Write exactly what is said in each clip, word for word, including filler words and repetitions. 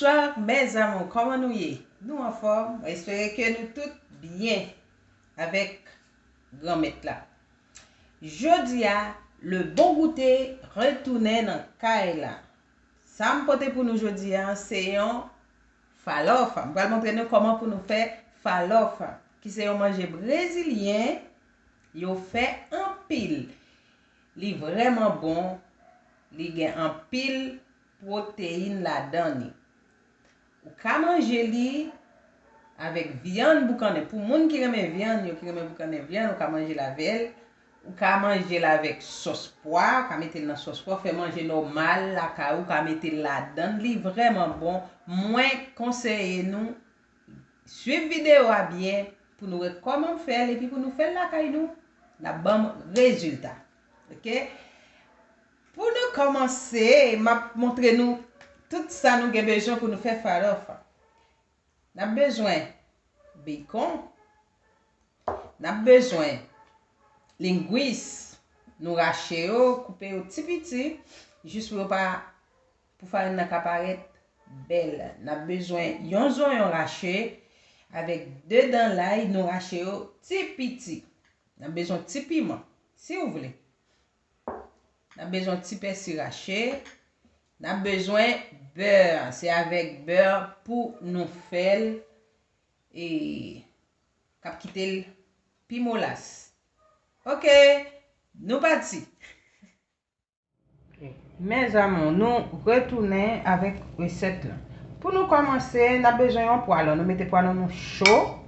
Bonsoir mes amours, kòman nou ye? Nou anfòm? Mwen espere ke nou tout byen avèk Granmèt la. Jodi a, Le Bon Goûter retounen nan kay la. Sa m pote pou nou jodi a, se yon falòf. M pral montre nou kòman pou nou fè falòf, ki se yon manje brezilyen yo fè anpil. Li vrèman bon, li gen anpil pwoteyin ladan li. Ou ka manje li avèk vyann boukannen. Pou moun ki renmen vyann, yo ki renmen boukannen vyann, ou ka manje l avè l. Ou ka manje l avèk sòs pwa, ou ka mete l nan sòs pwa, ou fè manje nòmal lakay ou, ou ka mete l ladan l. Li vrèman bon. Mwen konseye nou swiv videyo a byen pou nou wè kòman m fè l epi pou nou fè l lakay nou. L ap ban m rezilta. Oke? Pou nou kòmanse, m ap montre nou tout sa nou gen bezwen pou nou fè falòf. N ap bezwen bekon, n ap bezwen lengwis, nou rache yo, koupe yo ti piti, jis pou yo pa, pou farin nan ka parèt bèl. N ap bezwen yon zonyon rache avèk de dan lay, nou rache yo ti piti. N ap bezwen ti piman, si w vle. N ap bezwen ti pèsi rache. N ap bezwen bè. Se avèk bè pou nou fè l e k ap kite l pi molas. Oke, nou pati. Mes amours, nou retounen avèk resèt la. Pou nou kòmanse, n ap bezwen yon pwalon. Nou mete pwalon nou cho.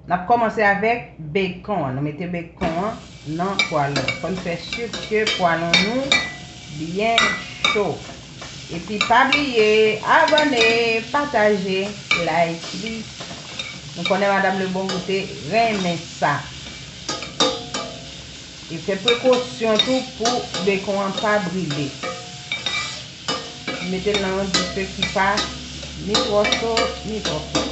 N ap kòmanse avèk bekon an. Nou mete bekon an nan pwalon. Fò n fè si ke pwalon nou byen cho. Epi pa bliye abòne, pataje, like li. Nou konnen Madame Le Bon Goûter renmen sa. E fè prekosyon tou pou bekon an pa brile. Mete l nan yon dife ki pa ni twò cho, ni twò fre.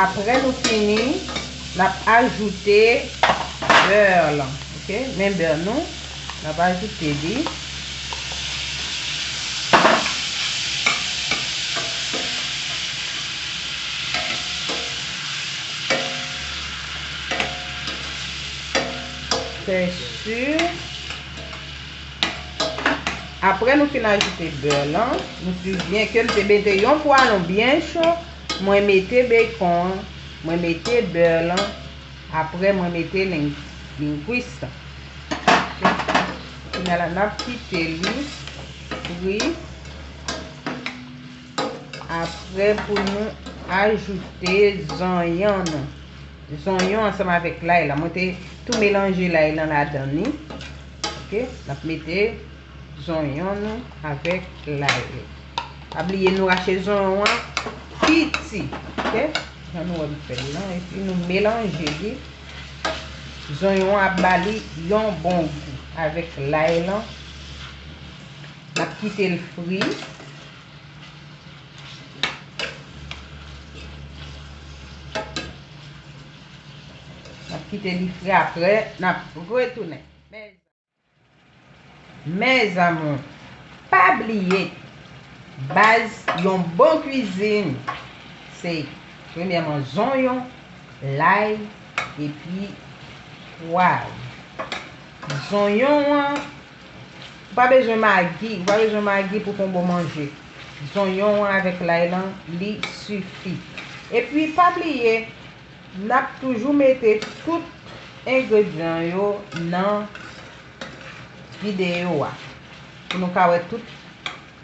Apre nou fini, n ap ajoute bè lan. Oke? Men bè nou, n ap ajoute li. Fè si. Apre nou fin ajoute bè lan, nou swiv byen ke m te mete yon pwalon byen cho, mwen mete bekon an, mwen mete bè lan, apre mwen mete len-, lengwis lan. Kounye a la, n ap kite li fri. Apre pou nou ajoute zonyon nou. Zonyon ansanm avèk lay la. Mwen te tou melanje lay lan ladan li. Oke, n ap mete zonyon nou avèk lay. Pa bliye nou rache zonyon an piti. Oke, jan nou wè m fè l lan. Epi nou melanje li. Zonyon an ap ba li yon bon gou avèk lay lan. N ap kite l fri. N ap kite li fri, apre n ap retounen. Mes amours, pa bliye, baz yon bon kwizin se premyèman zonyon, lay, epi pwav. Zonyon an, ou pa bezwen magi, ou pa bezwen magi pou fè yon bon manje. Zonyon an avèk lay lan, li sifi. Epi pa bliye, n ap toujou mete tout engredyan yo nan videyo a. Pou nou ka wè tout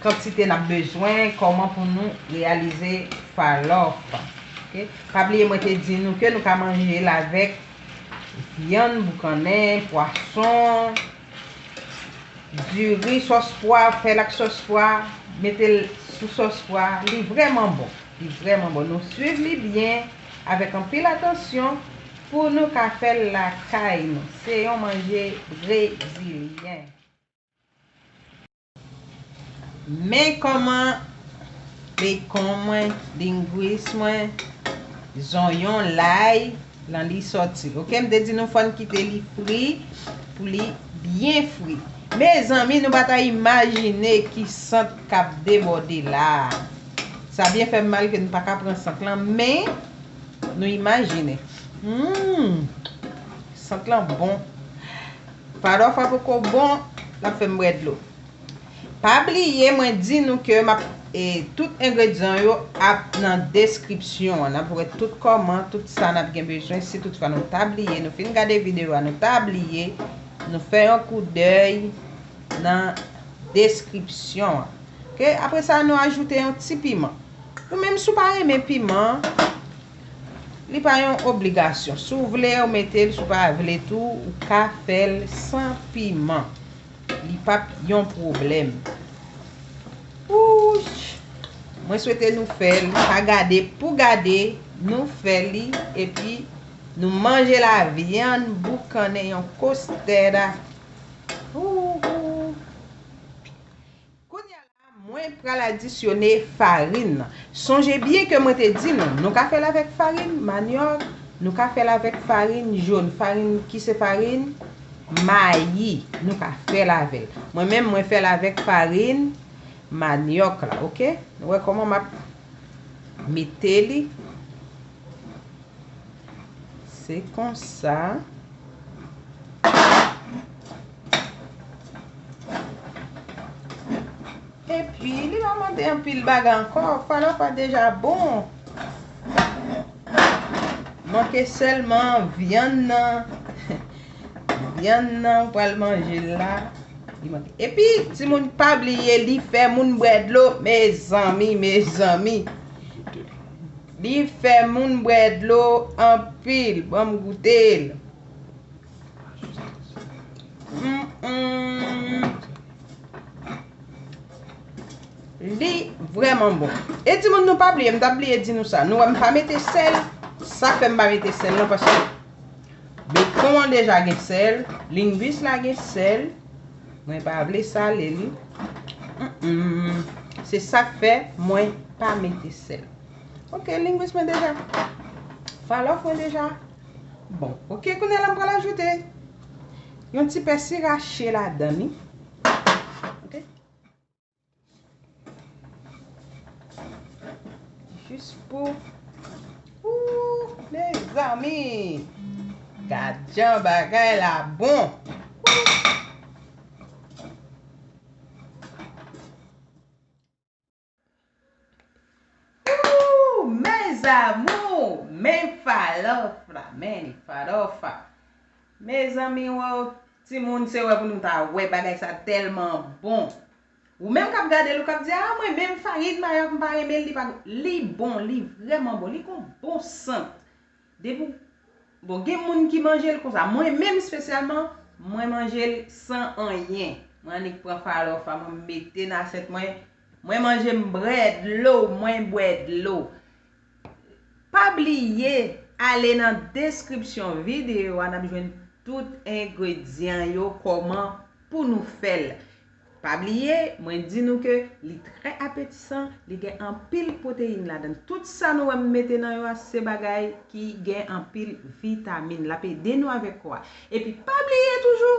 kantite n ap bezwen, kòman pou nou reyalize falòf. Oke? Pa bliye mwen te di nou ke nou ka manje l avèk vyann, boukannen, pwason, diri, sòs pwa, fè l ak sòs pwa, mete l sou sòs pwa, li vrèman bon. Li vrèman bon. Nou swiv li byen, avèk anpil atansyon, pou nou ka fè l lakay nou. Se yon manje brezilyen. Men kòman bekon mwen, lengwis mwen, zonyon, lay lan li sòti. Oke, m te di nou fò n kite li fri pou li byen fri. Mezanmi, nou pa ta imajine ki sant k ap debòde la a. Sa byen fè m mal ke nou pa ka pran sant lan, men nou imajine. Hmm, sant lan bon. Fadòfa poko bon, l ap fè m bwè dlo. Pa bliye, mwen di nou ke m ap, e, tout engredyan yo ap nan deskripsyon an. N ap wè tout kòman, tout sa n ap gen bezwen. Si toutfwa nou ta bliye, nou fin gade videyo a, nou ta bliye, nou fè yon koudèy nan deskripsyon an. Oke? Apre sa, nou ajoute yon ti piman. Ou menm, si w pa renmen piman, li pa yon obligasyon. Si w vle, ou mete l, si w pa vle tou, ou ka fè l san piman. Li p ap yon pwoblèm. Wouch! Mwen swete nou fè l, pa gade pou gade, nou fè li, epi nou manje lavyann boukannen yon kostèda. Wouhou! Kounye a la, mwen pral adisyone farin nan. Sonje byen ke mwen te di nou, nou ka fè l avèk farin manyòk, nou ka fè l avèk farin jòn, farin ki se farin mayi, nou ka fè l avè l. Mwen menm, mwen fè l avèk farin manyòk la, oke? Nou wè kòman m ap mete li. Se konsa. Epi, li pa mande anpil bagay ankò. Fadòfa deja bon. Manke sèlman vyann nan. Vyann nan, ou pral manje l la. Li manke. Epi, timoun, pa bliye, li fè moun bwè dlo. Mezanmi, mezanmi. Li fè moun bwè dlo anpil. Ban m goute l. Mm, mm. Li vrèman bon. E timoun, nou pa bliye, m t ap bliye di nou sa. Nou wè m pa mete sèl, sa fè m pa mete sèl lan, paske bekon an deja gen sèl, lengwis la gen sèl. Mwen pa vle sale li. Mm, mm. Se sa k fè mwen pa mete sèl. Oke, lengwis mwen deja. Falòf mwen deja. Bon, oke, kounye a la m pral ajoute yon ti pèsi rache ladan li. Oke. Jis pou, ou, mezanmi. Gad jan bagay la bon. Ooh, mes amours, men falòf la, men li falòf la. Mezanmi, wè, timoun, se wè pou nou ta wè bagay sa tèlman bon. Ou menm k ap gade l, ou k ap di, "Ah, mwen menm farin mayòk, m pa renmen l, li pa," li bon, li vrèman bon, li gon bon sant. Depi w, bon, gen moun ki manje l konsa. Mwen menm espesyalman, mwen manje l san anyen. Mwen annik pran falòf a mwen, m mete nan asyèt mwen. Mwen manje, m bwè dlo, mwen bwè dlo. Pa bliye ale nan deskripsyon videyo a, n ap jwenn tout engredyan yo, kòman pou nou fè l. Pa bliye, mwen di nou ke li trè apetisan, li gen anpil pwoteyin ladan l. Tout sa nou wè m mete nan yo a, se bagay ki gen anpil vitamin. L ap ede nou avèk kò a. Epi pa bliye toujou,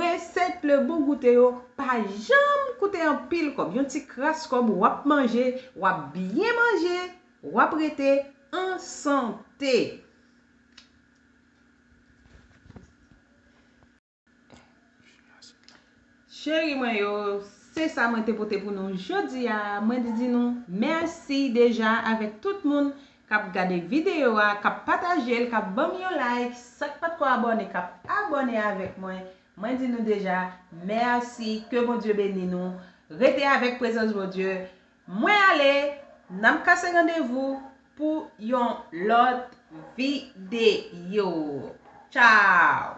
resèt Le Bon Goûter yo pa janm koute anpil kòb. Yon ti kras kòb, w ap manje, w ap byen manje, w ap rete an sante. Cheri mwen yo, se sa mwen te pote pou nou jodi a. Mwen di nou mèsi deja avèk tout moun k ap gade videyo a, k ap pataje l, k ap ban m yon like, sa k pa t ko abòne, k ap abòne avèk mwen. Mwen di nou deja mèsi, ke Bondye beni nou. Rete avèk prezans Bondye. Mwen ale, n ap kase randevou pou yon lòt videyo. Tchao!